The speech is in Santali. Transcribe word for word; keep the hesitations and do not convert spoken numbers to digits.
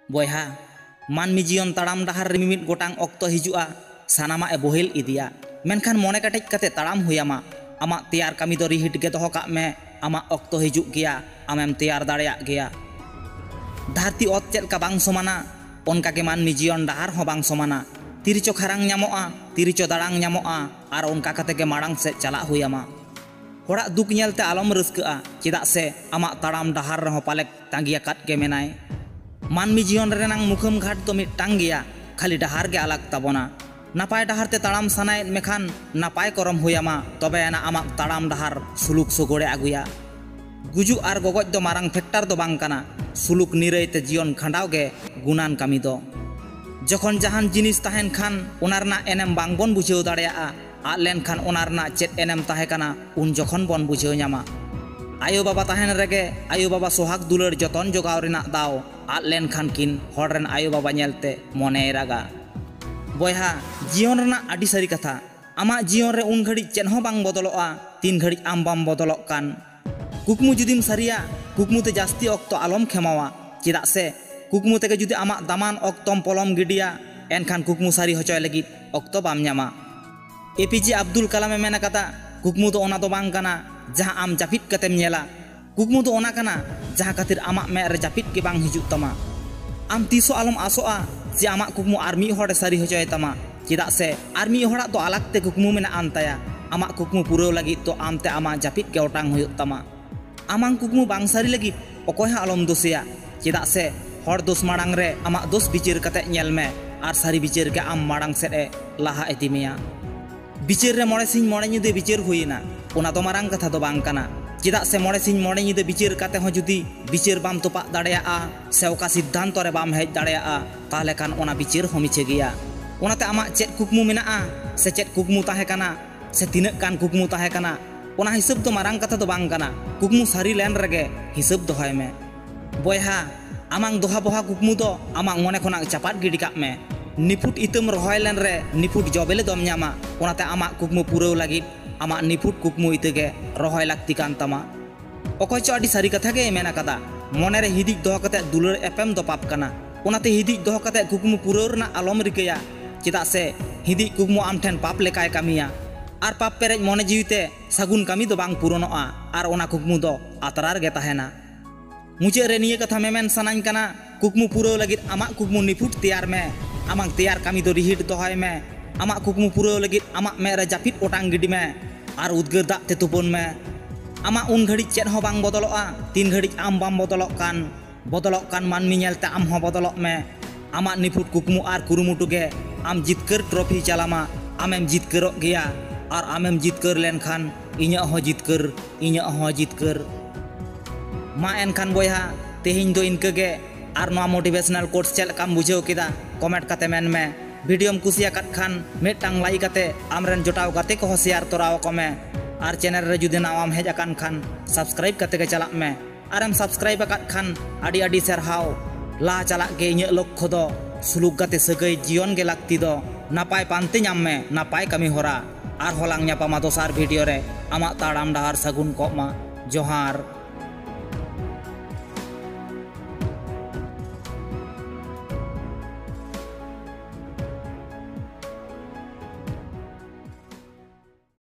ᱵᱚᱭᱦᱟ, ᱢᱟᱹᱱᱢᱤ ᱡᱤᱭᱚᱱ ᱛᱟᱲᱟᱢ ᱰᱟᱦᱟᱨ ᱨᱮ ᱢᱤᱢᱤᱫ ᱜᱚᱴᱟᱝ ᱚᱠᱛᱚ ᱦᱤᱡᱩᱜᱼᱟ, ᱥᱟᱱᱟᱢᱟᱜ ᱮ ᱵᱳᱦᱮᱞ ᱤᱫᱤᱭᱟ᱾ ᱢᱮᱱᱠᱷᱟᱱ ᱢᱚᱱᱮ ᱠᱮᱴᱮᱡ ᱠᱟᱛᱮ ᱛᱟᱲᱟᱢ ᱦᱩᱭᱟᱢᱟ᱾ ᱟᱢᱟᱜ ᱛᱮᱭᱟᱨ ᱠᱟᱹᱢᱤ ᱫᱚ ᱨᱤᱦᱤᱴ ᱜᱮ ᱫᱚᱦᱚ ᱠᱟᱜ ᱢᱮ᱾ ᱟᱢᱟᱜ ᱚᱠᱛᱚ ᱦᱤᱡᱩᱜ ᱜᱮᱭᱟ, ᱟᱢᱮᱢ ᱛᱮᱭᱟᱨ ᱫᱟᱲᱮᱭᱟᱜ ᱜᱮᱭᱟ᱾ ᱫᱷᱟᱹᱨᱛᱤ ᱚᱛ ᱪᱮᱫ ᱞᱮᱠᱟ ᱵᱟᱝ ᱥᱚᱢᱟᱱᱟ, ᱚᱱᱠᱟ ᱜᱮ ᱢᱟᱹᱱᱢᱤ ᱡᱤᱭᱚᱱ ᱰᱟᱦᱟᱨ ᱦᱚᱸ ᱵᱟᱝ ᱥᱚᱢᱟᱱᱟ᱾ ᱛᱤᱨᱮᱪᱚ ᱠᱷᱟᱨᱟᱝ ᱧᱟᱢᱚᱜᱼᱟ, ᱛᱤᱨᱮᱪᱚ ᱫᱟᱲᱟᱝ ᱧᱟᱢᱚᱜᱼᱟ, ᱟᱨ ᱚᱱᱠᱟ ᱠᱟᱛᱮ ᱜᱮ ᱢᱟᱲᱟᱝ ᱥᱮᱫ ᱪᱟᱞᱟᱜ ᱦᱩᱭᱟᱢᱟ᱾ ᱦᱚᱲᱟᱜ ᱫᱩᱠ ᱧᱮᱞᱛᱮ ᱟᱞᱚᱢ ᱨᱟᱹᱥᱠᱟᱹᱜᱼᱟ, ᱪᱮᱫᱟᱜ ᱥᱮ ᱟᱢᱟᱜ ᱛᱟᱲᱟᱢ ᱰᱟᱦᱟᱨ ᱨᱮᱦᱚᱸ ᱯᱟᱞᱮ ᱛᱟᱺᱜᱤ ᱟᱠᱟᱫ ᱜᱮ ᱢᱮᱱᱟᱭ᱾ ᱢᱟᱹᱱᱢᱤ ᱡᱤᱭᱚᱱ ᱨᱮᱱᱟᱝ ᱢᱩᱠᱷᱟᱹᱢ ᱜᱷᱟᱴ ᱫᱚ ᱢᱤᱫᱴᱟᱝ ᱜᱮᱭᱟ, ᱠᱷᱟᱹᱞᱤ ᱰᱟᱦᱟᱨ ᱜᱮ ᱟᱞᱟᱜᱽ ᱛᱟᱵᱚᱱᱟ᱾ ᱱᱟᱯᱟᱭ ᱰᱟᱦᱟᱨ ᱛᱮ ᱛᱟᱲᱟᱢ ᱥᱟᱱᱟᱭᱮᱫ ᱢᱮᱠᱷᱟᱱ ᱱᱟᱯᱟᱭ ᱠᱚᱨᱚᱢ ᱦᱩᱭᱟᱢᱟ, ᱛᱚᱵᱮ ᱟᱱᱟᱜ ᱟᱢᱟᱜ ᱛᱟᱲᱟᱢ ᱰᱟᱦᱟᱨ ᱥᱩᱞᱩᱠ ᱥᱚᱜᱚᱲᱮ ᱟᱹᱜᱩᱭᱟ᱾ ᱜᱩᱡᱩᱜ ᱟᱨ ᱜᱚᱜᱚᱡ ᱫᱚ ᱢᱟᱨᱟᱝ ᱯᱷᱮᱠᱴᱟᱨ ᱫᱚ ᱵᱟᱝ ᱠᱟᱱᱟ, ᱥᱩᱞᱩᱠ ᱱᱤᱨᱟᱹᱭ ᱛᱮ ᱡᱤᱭᱚᱱ ᱠᱷᱟᱸᱰᱟᱣ ᱜᱮ ᱜᱩᱱᱟᱱ ᱠᱟᱹᱢᱤ ᱫᱚ᱾ ᱡᱚᱠᱷᱚᱱ ᱡᱟᱦᱟᱱ ᱡᱤᱱᱤᱥ ᱛᱟᱦᱮᱱ ᱠᱷᱟᱱ ᱚᱱᱟ ᱨᱮᱱᱟᱜ ᱮᱱᱮᱢ ᱵᱟᱝ ᱵᱚᱱ ᱵᱩᱡᱷᱟᱹᱣ ᱫᱟᱲᱮᱭᱟᱜᱼᱟ, ᱟᱫ ᱞᱮᱱᱠᱷᱟᱱ ᱚᱱᱟ ᱨᱮᱱᱟᱜ ᱪᱮᱫ ᱮᱱᱮᱢ ᱛᱟᱦᱮᱸ ᱠᱟᱱᱟ, ᱩᱱ ᱡᱚᱠᱷᱚᱱ ᱵᱚᱱ ᱵᱩᱡᱷᱟᱹᱣ ᱧᱟᱢᱟ᱾ ᱟᱭᱳ ᱵᱟᱵᱟ ᱛᱟᱦᱮᱱ ᱨᱮᱜᱮ ᱟᱭᱳ ᱵᱟᱵᱟ ᱥᱚᱦᱟᱜᱽ ᱫᱩᱞᱟᱹᱲ ᱡᱚᱛᱚᱱ ᱡᱚᱜᱟᱣ ᱨᱮᱱᱟᱜ ᱫᱟᱣ ᱟᱫ ᱞᱮᱱᱠᱷᱟᱱ ᱠᱤᱱ ᱦᱚᱲ ᱨᱮᱱ ᱟᱭᱳ ᱵᱟᱵᱟ ᱧᱮᱞᱛᱮ ᱢᱚᱱᱮᱭ ᱨᱟᱜᱟ᱾ ᱵᱚᱭᱦᱟ, ᱡᱤᱭᱚᱱ ᱨᱮᱱᱟᱜ ᱟᱹᱰᱤ ᱥᱟᱹᱨᱤ ᱠᱟᱛᱷᱟ᱾ ᱟᱢᱟᱜ ᱡᱤᱭᱚᱱ ᱨᱮ ᱩᱱ ᱜᱷᱟᱹᱲᱤᱡ ᱪᱮᱫ ᱦᱚᱸ ᱵᱟᱝ ᱵᱚᱫᱚᱞᱚᱜᱼᱟ, ᱛᱤᱱ ᱜᱷᱟᱹᱲᱤᱡ ᱟᱢ ᱵᱟᱢ ᱵᱚᱫᱚᱞᱚᱜ ᱠᱟᱱ᱾ ᱠᱩᱠᱢᱩ ᱡᱩᱫᱤᱢ ᱥᱟᱹᱨᱤᱭᱟ, ᱠᱩᱠᱢᱩ ᱛᱮ ᱡᱟᱹᱥᱛᱤ ᱚᱠᱛᱚ ᱟᱞᱚᱢ ᱠᱷᱮᱢᱟᱣᱟ, ᱪᱮᱫᱟᱜ ᱥᱮ ᱠᱩᱠᱢᱩ ᱛᱮᱜᱮ ᱡᱩᱫᱤ ᱟᱢᱟᱜ ᱫᱟᱢᱟᱱ ᱚᱠᱛᱚᱢ ᱯᱚᱞᱚᱢ ᱜᱤᱰᱤᱭᱟ, ᱮᱱᱠᱷᱟᱱ ᱠᱩᱠᱢᱩ ᱥᱟᱹᱨᱤ ᱦᱚᱪᱚᱭ ᱞᱟᱹᱜᱤᱫ ᱚᱠᱛᱚ ᱵᱟᱢ ᱧᱟᱢᱟ᱾ ᱮ ᱯᱤ ᱡᱮ ᱟᱵᱫᱩᱞ ᱠᱟᱞᱟᱢ ᱮ ᱢᱮᱱ ᱟᱠᱟᱫᱟ, "ᱠᱩᱠᱢᱩ ᱫᱚ ᱚᱱᱟ ᱫᱚ ᱵᱟᱝ ᱠᱟᱱᱟ, ᱡᱟᱦᱟᱸ ᱟᱢ ᱡᱟᱹᱯᱤᱫ ᱠᱟᱛᱮᱢ ᱧᱮᱞᱟ᱾ ᱠᱩᱠᱢᱩ ᱫᱚ ᱚᱱᱟ ᱠᱟᱱᱟ, ᱡᱟᱦᱟᱸ ᱠᱷᱟᱹᱛᱤᱨ ᱟᱢᱟᱜ ᱢᱮᱫ ᱨᱮ ᱡᱟᱹᱯᱤᱫ ᱜᱮ ᱵᱟᱝ ᱦᱤᱡᱩᱜ ᱛᱟᱢᱟ᱾ ᱟᱢ ᱛᱤᱥ ᱦᱚᱸ ᱟᱞᱚᱢ ᱟᱥᱚᱜᱼᱟ ᱡᱮ ᱟᱢᱟᱜ ᱠᱩᱠᱢᱩ ᱟᱨ ᱢᱤᱫ ᱦᱚᱲᱮ ᱥᱟᱹᱨᱤ ᱦᱚᱪᱚᱭ ᱛᱟᱢᱟ, ᱪᱮᱫᱟᱜ ᱥᱮ ᱟᱨ ᱢᱤᱫ ᱦᱚᱲᱟᱜ ᱫᱚ ᱟᱞᱟᱜᱽ ᱛᱮ ᱠᱩᱠᱢᱩ ᱢᱮᱱᱟᱜ ᱟᱱ ᱛᱟᱭᱟ᱾ ᱟᱢᱟᱜ ᱠᱩᱠᱢᱩ ᱯᱩᱨᱟᱹᱣ ᱞᱟᱹᱜᱤᱫ ᱫᱚ ᱟᱢ ᱛᱮ ᱟᱢᱟᱜ ᱡᱟᱹᱯᱤᱫ ᱜᱮ ᱚᱴᱟᱝ ᱦᱩᱭᱩᱜ ᱛᱟᱢᱟ᱾" ᱟᱢᱟᱝ ᱠᱩᱠᱢᱩ ᱵᱟᱝ ᱥᱟᱹᱨᱤ ᱞᱟᱹᱜᱤᱫ ᱚᱠᱚᱭ ᱦᱚᱸ ᱟᱞᱚᱢ ᱫᱳᱥᱮᱭᱟ, ᱪᱮᱫᱟᱜ ᱥᱮ ᱦᱚᱲ ᱫᱳᱥ ᱢᱟᱲᱟᱝ ᱨᱮ ᱟᱢᱟᱜ ᱫᱳᱥ ᱵᱤᱪᱟᱹᱨ ᱠᱟᱛᱮ ᱧᱮᱞ ᱢᱮ, ᱟᱨ ᱥᱟᱹᱨᱤ ᱵᱤᱪᱟᱹᱨ ᱜᱮ ᱟᱢ ᱢᱟᱲᱟᱝ ᱥᱮᱫ ᱮ ᱞᱟᱦᱟ ᱤᱫᱤ ᱢᱮᱭᱟ᱾ ᱵᱤᱪᱟᱹᱨ ᱨᱮ ᱢᱚᱬᱮ ᱥᱤᱧ ᱢᱚᱬᱮ ᱧᱤᱫᱟᱹ ᱵᱤᱪᱟᱹᱨ ᱦᱩᱭᱮᱱᱟ, ᱚᱱᱟ ᱫᱚ ᱢᱟᱨᱟᱝ ᱠᱟᱛᱷᱟ ᱫᱚ ᱵᱟᱝ ᱠᱟᱱᱟ᱾ ᱪᱮᱫᱟᱜ ᱥᱮ ᱢᱚᱬᱮ ᱥᱤᱧ ᱢᱚᱬᱮ ᱧᱤᱫᱟᱹ ᱵᱤᱪᱟᱹᱨ ᱠᱟᱛᱮ ᱦᱚᱸ ᱡᱩᱫᱤ ᱵᱤᱪᱟᱹᱨ ᱵᱟᱢ ᱛᱚᱯᱟᱜ ᱫᱟᱲᱮᱭᱟᱜᱼᱟ ᱥᱮ ᱚᱠᱟ ᱥᱤᱫᱽᱫᱷᱟᱱᱛᱚ ᱨᱮ ᱵᱟᱢ ᱦᱮᱡ ᱫᱟᱲᱮᱭᱟᱜᱼᱟ, ᱛᱟᱦᱚᱞᱮ ᱠᱷᱟᱱ ᱚᱱᱟ ᱵᱤᱪᱟᱹᱨ ᱦᱚᱸ ᱢᱤᱪᱷᱟᱹ ᱜᱮᱭᱟ᱾ ᱚᱱᱟᱛᱮ ᱟᱢᱟᱜ ᱪᱮᱫ ᱠᱩᱠᱢᱩ ᱢᱮᱱᱟᱜᱼᱟ ᱥᱮ ᱪᱮᱫ ᱠᱩᱠᱢᱩ ᱛᱟᱦᱮᱸ ᱠᱟᱱᱟ ᱥᱮ ᱛᱤᱱᱟᱹᱜ ᱜᱟᱱ ᱠᱩᱠᱢᱩ ᱛᱟᱦᱮᱸ ᱠᱟᱱᱟ, ᱚᱱᱟ ᱦᱤᱥᱟᱹᱵ ᱫᱚ ᱢᱟᱨᱟᱝ ᱠᱟᱛᱷᱟ ᱫᱚ ᱵᱟᱝ ᱠᱟᱱᱟ᱾ ᱠᱩᱠᱢᱩ ᱥᱟᱹᱨᱤ ᱞᱮᱱ ᱨᱮᱜᱮ ᱦᱤᱥᱟᱹᱵ ᱫᱚᱦᱚᱭ ᱢᱮ᱾ ᱵᱚᱭᱦᱟ, ᱟᱢᱟᱝ ᱫᱚᱦᱟ ᱵᱚᱦᱟ ᱠᱩᱠᱢᱩ ᱫᱚ ᱟᱢᱟᱜ ᱢᱚᱱᱮ ᱠᱷᱚᱱᱟᱜ ᱪᱟᱯᱟᱫ ᱜᱤᱰᱤ ᱠᱟᱜ ᱢᱮ᱾ ᱱᱤᱯᱷᱩᱴ ᱤᱛᱟᱹᱢ ᱨᱚᱦᱚᱭ ᱞᱮᱱ ᱨᱮ ᱱᱤᱯᱷᱩᱴ ᱡᱚ ᱵᱮᱞᱮ ᱫᱚᱢ ᱧᱟᱢᱟ᱾ ᱚᱱᱟᱛᱮ ᱟᱢᱟᱜ ᱠᱩᱠᱢᱩ ᱯᱩᱨᱟᱹᱣ ᱞᱟᱹᱜᱤᱫ ᱟᱢᱟᱜ ᱱᱤᱯᱷᱩᱴ ᱠᱩᱠᱢᱩ ᱤᱛᱟᱹ ᱜᱮ ᱨᱚᱦᱚᱭ ᱞᱟᱹᱠᱛᱤ ᱠᱟᱱ ᱛᱟᱢᱟ᱾ ᱚᱠᱚᱭ ᱪᱚ ᱟᱹᱰᱤ ᱥᱟᱹᱨᱤ ᱠᱟᱛᱷᱟ ᱜᱮᱭ ᱢᱮᱱ ᱟᱠᱟᱫᱟ, "ᱢᱚᱱᱮ ᱨᱮ ᱦᱤᱫᱤᱡ ᱫᱚᱦᱚ ᱠᱟᱛᱮ ᱫᱩᱞᱟᱹᱲ ᱮᱯᱮᱢ ᱫᱚ ᱯᱟᱯ ᱠᱟᱱᱟ, ᱚᱱᱟᱛᱮ ᱦᱤᱫᱤᱡ ᱫᱚᱦᱚ ᱠᱟᱛᱮ ᱠᱩᱠᱢᱩ ᱯᱩᱨᱟᱹᱣ ᱨᱮᱱᱟᱜ ᱟᱞᱚᱢ ᱨᱤᱠᱟᱹᱭᱟ᱾ ᱪᱮᱫᱟᱜ ᱥᱮ ᱦᱤᱫᱤᱡ ᱠᱩᱠᱢᱩ ᱟᱢ ᱴᱷᱮᱱ ᱯᱟᱯ ᱞᱮᱠᱟᱭ ᱠᱟᱹᱢᱤᱭᱟ᱾ ᱟᱨ ᱯᱟᱯ ᱯᱮᱨᱮᱡ ᱢᱚᱱᱮ ᱡᱤᱣᱤ ᱛᱮ ᱥᱟᱹᱜᱩᱱ ᱠᱟᱹᱢᱤ ᱫᱚ ᱵᱟᱝ ᱯᱩᱨᱚᱱᱚᱜᱼᱟ᱾ ᱟᱨ ᱚᱱᱟ ᱠᱩᱠᱢᱩ ᱫᱚ ᱟᱛᱨᱟ ᱨᱮᱜᱮ ᱛᱟᱦᱮᱱᱟ᱾ ᱢᱩᱪᱟᱹᱫ ᱨᱮ ᱱᱤᱭᱟᱹ ᱠᱟᱛᱷᱟ ᱢᱮᱢᱮᱱ ᱥᱟᱱᱟᱧ ᱠᱟᱱᱟ, ᱠᱩᱠᱢᱩ ᱯᱩᱨᱟᱹᱣ ᱞᱟᱹᱜᱤᱫ ᱟᱢᱟᱜ ᱠᱩᱠᱢᱩ ᱱᱤᱯᱷᱩᱴ ᱛᱮᱭᱟᱨ ᱢᱮ᱾ ᱟᱢᱟᱜ ᱛᱮᱭᱟᱨ ᱠᱟᱹᱢᱤ ᱫᱚ ᱨᱤᱦᱤᱴ ᱫᱚᱦᱚᱭ ᱢᱮ᱾ ᱟᱢᱟᱜ ᱠᱩᱠᱢᱩ ᱯᱩᱨᱟᱹᱣ ᱞᱟᱹᱜᱤᱫ ᱟᱢᱟᱜ ᱢᱮᱫ ᱨᱮ ᱡᱟᱹᱯᱤᱫ ᱚᱴᱟᱝ ᱜᱤᱰᱤ ᱢᱮ᱾ ᱟᱨ ᱩᱫᱽᱜᱟᱹᱨ ᱫᱟᱜ ᱛᱮ ᱛᱩᱯᱩᱱ ᱢᱮ᱾ ᱟᱢᱟᱜ ᱩᱱ ᱜᱷᱟᱹᱲᱤᱡ ᱪᱮᱫ ᱦᱚᱸ ᱵᱟᱝ ᱵᱚᱫᱚᱞᱚᱜᱼᱟ, ᱛᱤᱱ ᱜᱷᱟᱹᱲᱤᱡ ᱟᱢ ᱵᱟᱢ ᱵᱚᱫᱚᱞᱚᱜ ᱠᱟᱱ᱾ ᱵᱚᱫᱚᱞᱚᱜ ᱠᱟᱱ ᱢᱟᱹᱱᱢᱤ ᱧᱮᱞᱛᱮ ᱟᱢ ᱦᱚᱸ ᱵᱚᱫᱚᱞᱚᱜ ᱢᱮ᱾ ᱟᱢᱟᱜ ᱱᱤᱯᱷᱩᱴ ᱠᱩᱠᱢᱩ ᱟᱨ ᱠᱩᱨᱩᱢᱩᱴᱩ ᱜᱮ ᱟᱢ ᱡᱤᱛᱠᱟᱹᱨ ᱴᱨᱚᱯᱷᱤ ᱪᱟᱞᱟᱢᱟ᱾ ᱟᱢᱮᱢ ᱡᱤᱛᱠᱟᱹᱨᱚᱜ ᱜᱮᱭᱟ᱾ ᱟᱨ ᱟᱢᱮᱢ ᱡᱤᱛᱠᱟᱹᱨ ᱞᱮᱱᱠᱷᱟᱱ ᱤᱧᱟᱹᱜ ᱦᱚᱸ ᱡᱤᱛᱠᱟᱹᱨ, ᱤᱧᱟᱹᱜ ᱦᱚᱸ ᱡᱤᱛᱠᱟᱹᱨ᱾ ᱢᱟ ᱮᱱᱠᱷᱟᱱ ᱵᱚᱭᱦᱟ, ᱛᱮᱦᱮᱧ ᱫᱚ ᱤᱱᱠᱟᱹ ᱜᱮ᱾ ᱟᱨ ᱱᱚᱣᱟ ᱢᱳᱴᱤᱵᱷᱮᱥᱚᱱᱟᱞ ᱠᱳᱴᱥ ᱪᱮᱫ ᱞᱮᱠᱟᱢ ᱵᱩᱡᱷᱟᱹᱣ ᱠᱮᱫᱟ, ᱠᱚᱢᱮᱱᱴ ᱠᱟᱛᱮ ᱢᱮᱱ ᱢᱮ᱾ ᱵᱷᱤᱰᱤᱭᱳᱢ ᱠᱩᱥᱤᱭᱟᱠᱟᱫ ᱠᱷᱟᱱ ᱢᱤᱫᱴᱟᱝ ᱞᱟᱭᱤᱠ ᱠᱟᱛᱮ ᱟᱢᱨᱮᱱ ᱡᱚᱴᱟᱣ ᱜᱟᱛᱮ ᱠᱚᱦᱚᱸ ᱥᱮᱭᱟᱨ ᱛᱚᱨᱟᱣ ᱟᱠᱚ ᱢᱮ᱾ ᱟᱨ ᱪᱮᱱᱮᱞ ᱨᱮ ᱡᱩᱫᱤ ᱱᱟᱣᱟᱢ ᱦᱮᱡ ᱟᱠᱟᱱ ᱠᱷᱟᱱ ᱥᱟᱵᱥᱠᱨᱟᱭᱤᱵ ᱠᱟᱛᱮ ᱜᱮ ᱪᱟᱞᱟᱜ ᱢᱮ᱾ ᱟᱨᱮᱢ ᱥᱟᱵᱥᱠᱨᱟᱭᱤᱵ ᱟᱠᱟᱫ ᱠᱷᱟᱱ ᱟᱹᱰᱤ ᱟᱹᱰᱤ ᱥᱟᱨᱦᱟᱣ᱾ ᱞᱟᱦᱟ ᱪᱟᱞᱟᱜ ᱜᱮ ᱤᱧᱟᱹᱜ ᱞᱚᱠᱠᱷᱚ ᱫᱚ᱾ ᱥᱩᱞᱩᱠ ᱜᱟᱛᱮ ᱥᱟᱹᱜᱟᱹᱭ ᱡᱤᱭᱚᱱ ᱜᱮ ᱞᱟᱹᱠᱛᱤ ᱫᱚ᱾ ᱱᱟᱯᱟᱭ ᱯᱟᱱᱛᱮ ᱧᱟᱢ ᱢᱮ, ᱱᱟᱯᱟᱭ ᱠᱟᱹᱢᱤ ᱦᱚᱨᱟ᱾ ᱟᱨᱦᱚᱸ ᱞᱟᱝ ᱧᱟᱯᱟᱢᱟ ᱫᱚᱥᱟᱨ ᱵᱷᱤᱰᱤᱭᱳ ᱨᱮ᱾ ᱟᱢᱟᱜ ᱛᱟᱲᱟᱢ ᱰᱟᱦᱟᱨ ᱥᱟᱹᱜᱩᱱ ᱠᱚᱜ ᱢᱟ᱾ ᱡᱚᱦᱟᱨ᱾